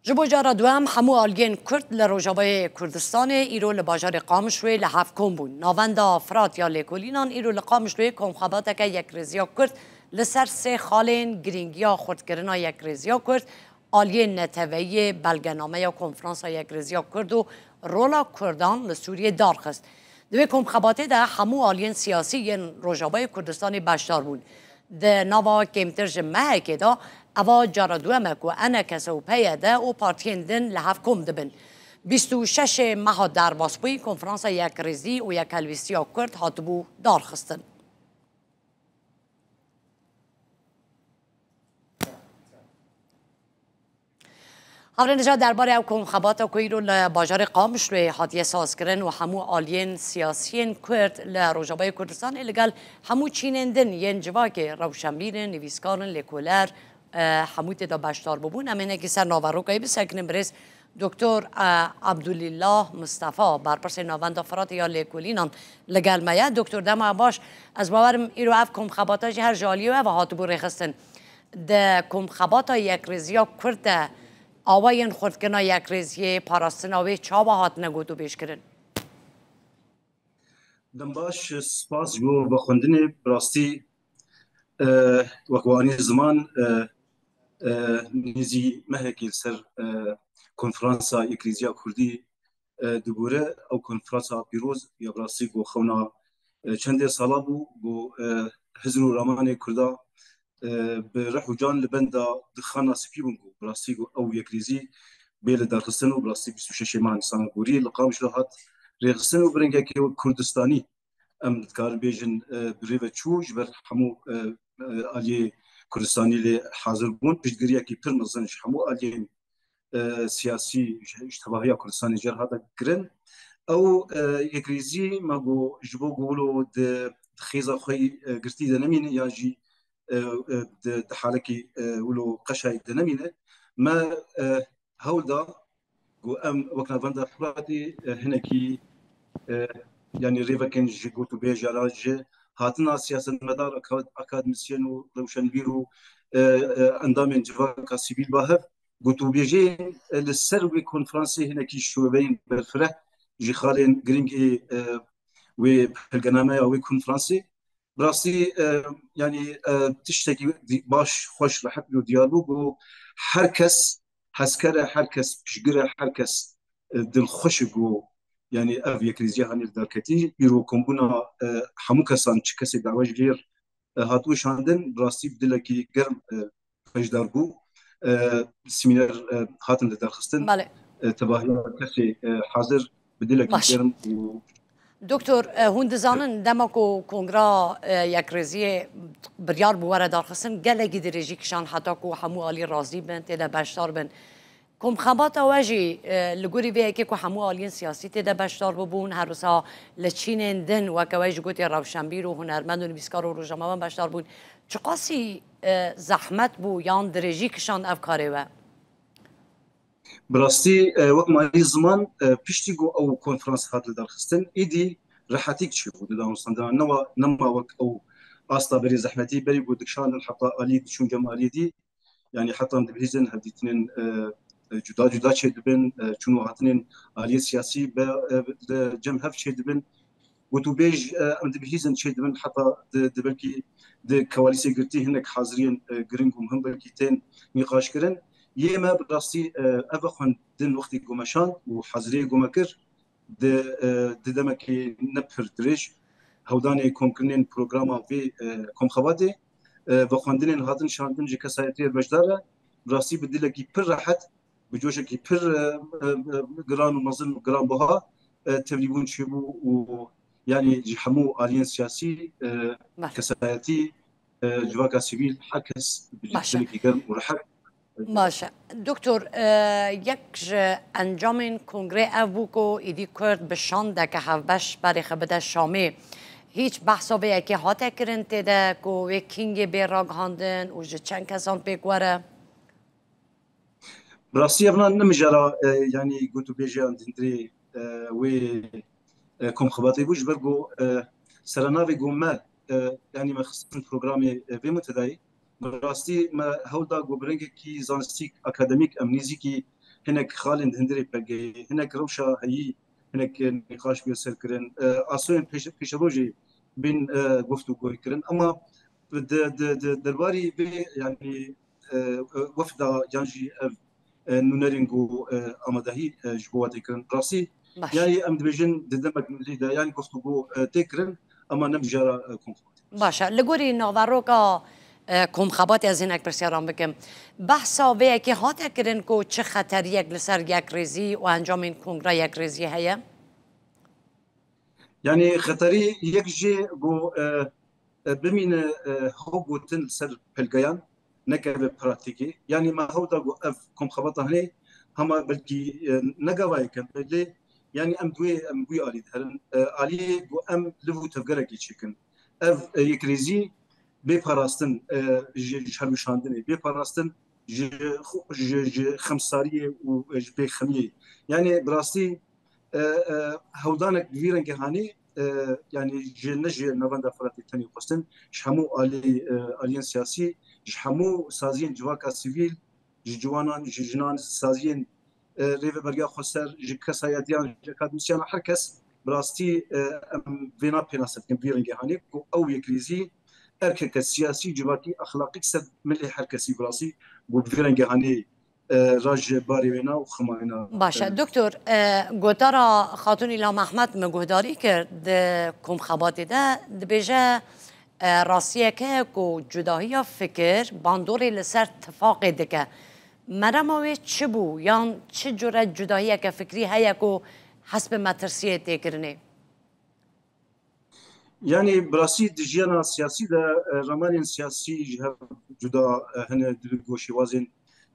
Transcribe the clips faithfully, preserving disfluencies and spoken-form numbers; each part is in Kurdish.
Ji bo cara duem hemû aliyên Kurd li Rojavayê Kurdistanê îro li bajarê Qamişloyê li hev kom bûn. Navenda Firat ya Lêkolînan îro li Qamişloyê komxebateke yekrêziya Kurd li ser sê xalên girîngiya xurtkirina yekrêziya Kurd, aliyên neteweyî, belgenameya Konferansa Yekrêziya Kurd û rola Kurdan li Sûriyê darxist. Di wê komxebatê de hemû aliyên siyasî yên Rojavayê Kurdistanê beşdar bûn. Di nava kêmtir ji mehekê de eva cara duem e ku ENKS û PYD û partiyên din li hev kom dibin. Bîst û şeş meha derbasbûyî Konferansa Yekrêzî û Yekhelwîstiya Kurd hatibû darxistin. Havrênija derbarê ew komxebata ku îro li bajarê Qamişloyê hatiye sazkirin û hemû aliyên siyasiyên Kurd li Rojavayê Kurdistanê li gel hemû çînên din yên civakê, rewşenbîr in, nivîskar in, lêkoler, e, hemû tê de beşdar bûbûn. Em hinekî ser naverokayê bisekinin birêz Doktor, e, Abdulîllah Mistefa, berpirsê Navenda Firatê ya Lêkolînan li gel me ye. Doktor, dema baş. Ez bawerim îro ev komxebata jî her ji aliyê we ve hatibû rêxistin. Di komxebata yekrêziya Kurd de awayên xurtkirina yekrêziyê, parastina wê çawa hatine gotûbêjkirin? Dem baş, spas ji bo vexwendinê. Bi rastî, e, wek we anî ziman, e, e, nêzî mehekê li ser, e, konferansa Yekrêziya Kurdî, e, dibûre. Ew konferansa pîroz ya bi rastî ku xewna, e, çendê sala bû, ku, e, hizr û ramanê Kurda, e, bi rih û can li benda di xana spî bûn ku bi rastî ku ew yekrêzî bê li darxistin û bi rastî bîst û şeş meha Nîsana gorî li Qamişlo hat rêxistin û bi rengekê wek Kurdistanî em dikarin bêjin, e, bi rê ve çû, ji ber hemû, e, e, aliyê Kurdistanî lê hazir bûn. Piştgiriyekî pir mezin ji hemû aliyên, e, siyasî, ji, ji tevahiya Kurdistanê jê re hate kirin. Ew, e, yekrêzî me got, ji bo ku wilo di, di xêza xwe yî, e, girtî de nemîne, yan jî, e, e, di, di halekî, e, wilo qeşayî de nemîne. Me, e, hewl da ku em wek Navenda Firatê, e, hinekî, e, yanî rêvekên ji gotûbêj ya ji hatina siyasetmedar, akad-, akademîsyen û rewşenbîr û, e, e, endamên civaka sivîl ba hev gotûbêjên, e, li ser wê konferansê hinekî şûveyên berfireh ji xalên girîng ê, e, wê belgenameya wê konferansê. Bi rastî, e, yanî, e, tiştekî dî-, baş, xweş, rehet bû, diyar bû ku her kes hezker e, her kes piştgir e, her kes, e, dilxweş e ku, yanî, ev yekrêziya hanî li dar ketî. Îro kombûna, e, hemû kesan, çi kesê dawa ji vê, e, hatibû şandin, bi rastî bi dilekî germ, e, beşdar bû. E, semîner, e, hatin li darxistin. Belê. E, tevahiya kesê, e, hazir bi dilekî Baş. germ û Doktor, e, hûn dizanin dema ku Kongra, e, Yekrêziyê biryar bû were darxistin, gelekî dirêjî kişand heta ku hemû alî razî bin, tê de beşdar bin. Komxebata we jî, e, li gorî vê yekê ku hemû aliyên siyasî tê de beşdar bibûn, her wisa li çînên din weke we jî gotê rewşenbîr û hunermend û nivîskar û rojnamevan beşdar bûn. Çiqasî, e, zehmet bû yan dirêjî kişand ev karê we? Bi rastî, e, wek me anî ziman, e, piştî ku ew konferans hat lidarxistin, êdî rehetîk çêbû di danûstandina. Newa, nema wek ew asta berê zehmetî, berî ku dikişandin heta alî diçûn cem aliyê dî, yanî heta em dibihîzin hevdîtinên, e, e, cuda cuda çêdibin, e, çûn û hatinên aliyê siyasî be, e, li cem hev çêdibin. Gotûbêj, e, em dibihîzin çêdibin heta di, di belkî di Koalîsê Girtî hinek haziriyên, e, giring û muhim belkî tên nîqaşkirin. Yê me bi rastî, e, ev xwendin wextê ku me şand û haziriyê ku me kir, di, e, di demekê ne pir dirêj hewldanê komkirinên programa vê, e, komxebatê, e, vexwendinên hatin şandin ji kesayetiyê beşdar e. Bi rastî bi dilekî pir rehet, bi coşekî pir, e, e, e, giran û mezin û giranbuha, e, tevlîbûn çêbû û, yanî, ji hemû aliyên siyasî, e, Baş. kesayetî, e, civaka sivîl, her kes bi Baş. dilekî germ û rehet. Baş e. Doktor, e, yek ji encamên kongrê ev bû ku êdî Kurd bi şandeke hevbeş berê xwe bide Şamê. Hîç behsa vê yekê hate kirin tê de ku wê kîngê bê ragihandin û ji çend kesan pêk were? Bi rastî ev ne mijara, e, yanî gotûbêjiyan di hundirê, e, wê, e, komxebatê bû, ji ber ku, e, serenavê ku me, e, yanî me xistin programê, e, vê muntedayê. Bi rastî me hewl da ku bi rengekî zanistîk, akademîk em nêzîkî hinek xalên di hundirê P K K'ê, hinek rewşa heyî, hinek nîqaş bûye serkirin, e, asoyên pêş-, pêşerojê bên, e, guftûgoyê kirin. Ema di, di, di derbarî vê, yanî, e, e, wefda yan jî ev, e, nûnerên ku, e, amadehî, e, ji bo we tê kirin. Rastî, Baş. yanî em dibêjin di demek milî de, yanî guftûgo, e, tê kirin, ema ne mijara, e, konfliktê. Baş e. Li gorî naveroka, e, komxebatê ez hinek pirsiyaran bikim. Behsa vê yekê hate kirin ku çi xeteriyek li ser yekrêzî û encamên kongra yekrêziyê heye? Yanî xeterî yek jê ku, e, e, bimîne, e, ho gotin li ser pelgeyan, nekeve pratîkê. Yanî me hew da ku ev komxebata hene, hema belkî, e, ne gava yekem, lê yanî em duê, em wî alî diherin. E, aliyê ku em liv û tevgerekê çêkin. Ev, e, yekrêzî bê parastin, e, ji, ji helwişandinê, bê parastin ji, ji, ji xemsariyê û, e, ji bêxemiyê. Yanî bi rastî, e, e, hewldanek bi vî rengê hanê, e, yanî ji, ne ji Navenda Firatê tenê xwestin, ji hemû alî, e, aliyên siyasî, ji hemû saziyên civaka sivîl, ji ciwanan, ji jinan, saziyên, e, Rêveberiya Xweser, ji kesayetiyan, ji akademîsyana, her kes bi rastî, e, em vêna pênase dikin vî rengê hanê ku ew yekrêzî erkeke siyasî, civakî, exlaqî ser milê her kesî bi rastî ku bi vî rengê hanê, e, raje barê wêna û xemayna. Baş e. E, Doktor, e, gotara Xatûn Îlham Ehmed min guhdarî kir di komxebatê de, dibêje, e, rastiyeke ku cudahiya fikir bandorê li ser tifaqê dike. Merema wê çi bû? Yan çi cure cudahiyeke fikrî heye ku hesp bi metirsiyê tê kirinê? Yanî bi rastî di jiyana siyasî de, e, ramanên siyasî ji hev cuda, e, hene, di bin ku şêwazên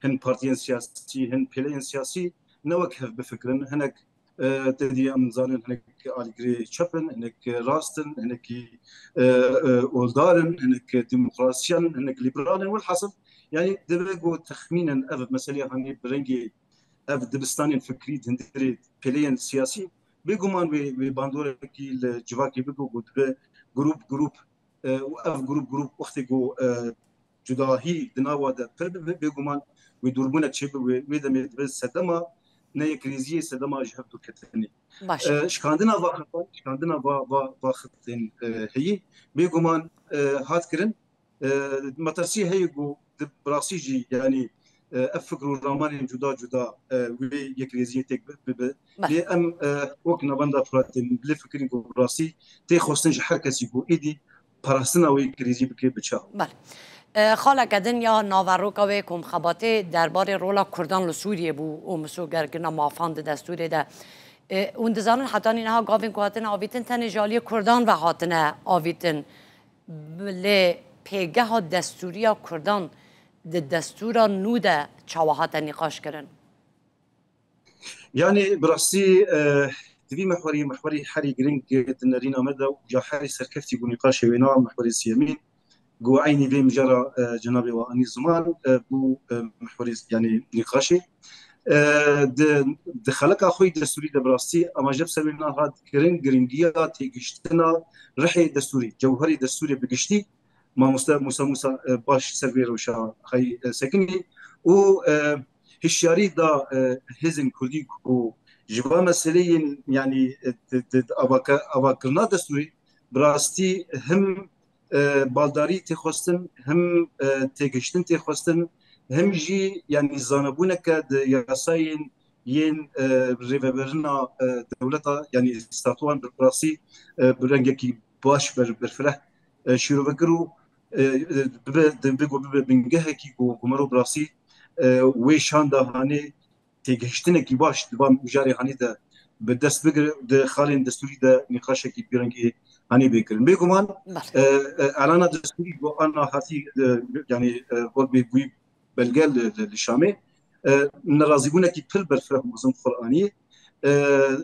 hin partiyên siyasî, hin pêleyên siyasî ne wek hev bifikirin. Hinek, e, te dî em zanin, hinek alîgirê çep in, hinek rast in, hinekî, e, e, oldar in, hinek demokrasyan in, hinek liberal in. Welhasil, yanî divê ku texmînen ev meselê hanê bi rengê ev dibistanên fikrî di hundirê pêleyên siyasî, bêguman wê, wê bandorekî li civakê bibe ku dibe grûp grûp, e, û ev grûp grûp wextê ku, e, cudahî di nava de pir bibe, bêguman wê dûrbûnek çêbibe, wê, wê demê dibe sedema neyekrêziyê, sedema ji hev dûrketinê. Baş. E, şikandina va xetan, şikandina va, va, va xetên, e, heyî, bêguman, e, hat kirin. E, metirsî heye ku di bi rastî jî, yanî, e, ev fikr û ramanên cuda cuda, e, wê yekrêziyê têk bi-, bibe. Belê. Lê em, e, wek Navenda Firatê, em bilê fikirîn ku bi rastî tê xwestin ji her kesî ku êdî parastina wê yekrêziyê bike, bi çav. Belê. E, xaleke din ya naveroka wê komxebatê derbarê rola Kurdan li Sûriyê bû û misogerkirina mafan di destûrê de. E, hûn dizanin hetanî niha gavên ku hatine avîtin tenê ji aliyê Kurdan ve hatine avîtin. Lê pêgeha destûriya Kurdan di destûra nû de çawa hate nîqaşkirin? Yanî bi rastî, e, di vî mehwerî, mehwerî herî giring di nerîna me de û ya herî serkeftî bû nîqaşê wêna, mehwerê siyemîn, ku eynî vê mijara, e, cenabê we anî ziman, e, bû, e, mehwerê, yanî nîqaşê. E, di, di xeleka xwe yî destûrî de bi rastî, ama jeb ser wê niha giring, giringiya têgihiştina rihê destûrî, cewherê destûrê bi giştî, mamoste Musa Musa, e, baş ser vê rewşa hay, e, sekinî û, e, hişyarî da, e, hêzên kurdî ku ji va meseleyên, yanî, e, di, di, di avaka-, avakirina destûrî bi rastî him, e, baldarî tê xwestin, him, e, têgihiştin tê xwestin, him jî, yanî, zanebûneke di yasayên yên, e, rêvebirina, e, dewleta, yanî statuan bi rastî, e, bi rengekî baş ber-, berfireh, e, şîrove kir û, e, e, bibe, di, bigo bibe bingehekî ku, ku mero bi rastî, e, wê şanda hanê têgihiştinekî baş di van mijarê hanê de bi dest bigire, di xalên destûrî de nîqaşekî bi rengî hanê bê kirin. Bêguman, Belê. e, e, elana destûrî ku ana hatî, e, yanî, e, wek bê bûyî belge li, li, li Şamê, e, nerazîbûnekî pir berfireh û mezin xwe anî. E,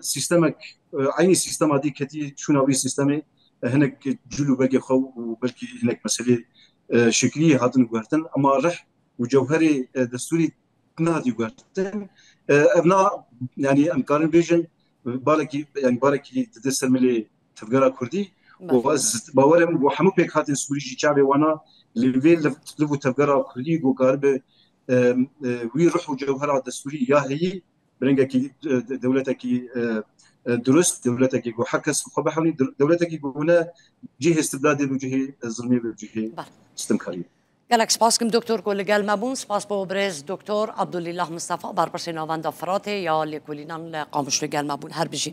sîstemek, e, eynî sîstema dî ketî çûna wî sîstemê, e, hinek cil û begê xwe û belkî hinek meselê, e, şeklî hatin guhertin, ema rih û cewherê, e, destûrî nehatî guhertin. E, ev na, yanî em karin bêjin, balekî, yanî barekî dide ser milê tevgera kurdî. Belê. Û ez bawer im ku hemû pêkhatên Sûrî jî çavê wana li vê liv, liv û tevgera kurdî ku karibe e, e, wî ruh û cewhera destûrî ya heyî, bi rengekî, e, de-, dewletekî, e, e, durust, dewletekî ku her kes xwe bihewnî, de-, dewletekî ku ne cihê istibdadê û cihê, e, zilmê û cihê Bar. sitimkariyê. Gelek spas kim doktor ku li gel me bûn. Spas bo birêz doktor Abdulîlah Mistefa, berpirsê Navenda Firatê ya Lêkolînan li Qamişlo gel me bûn. Her bijî.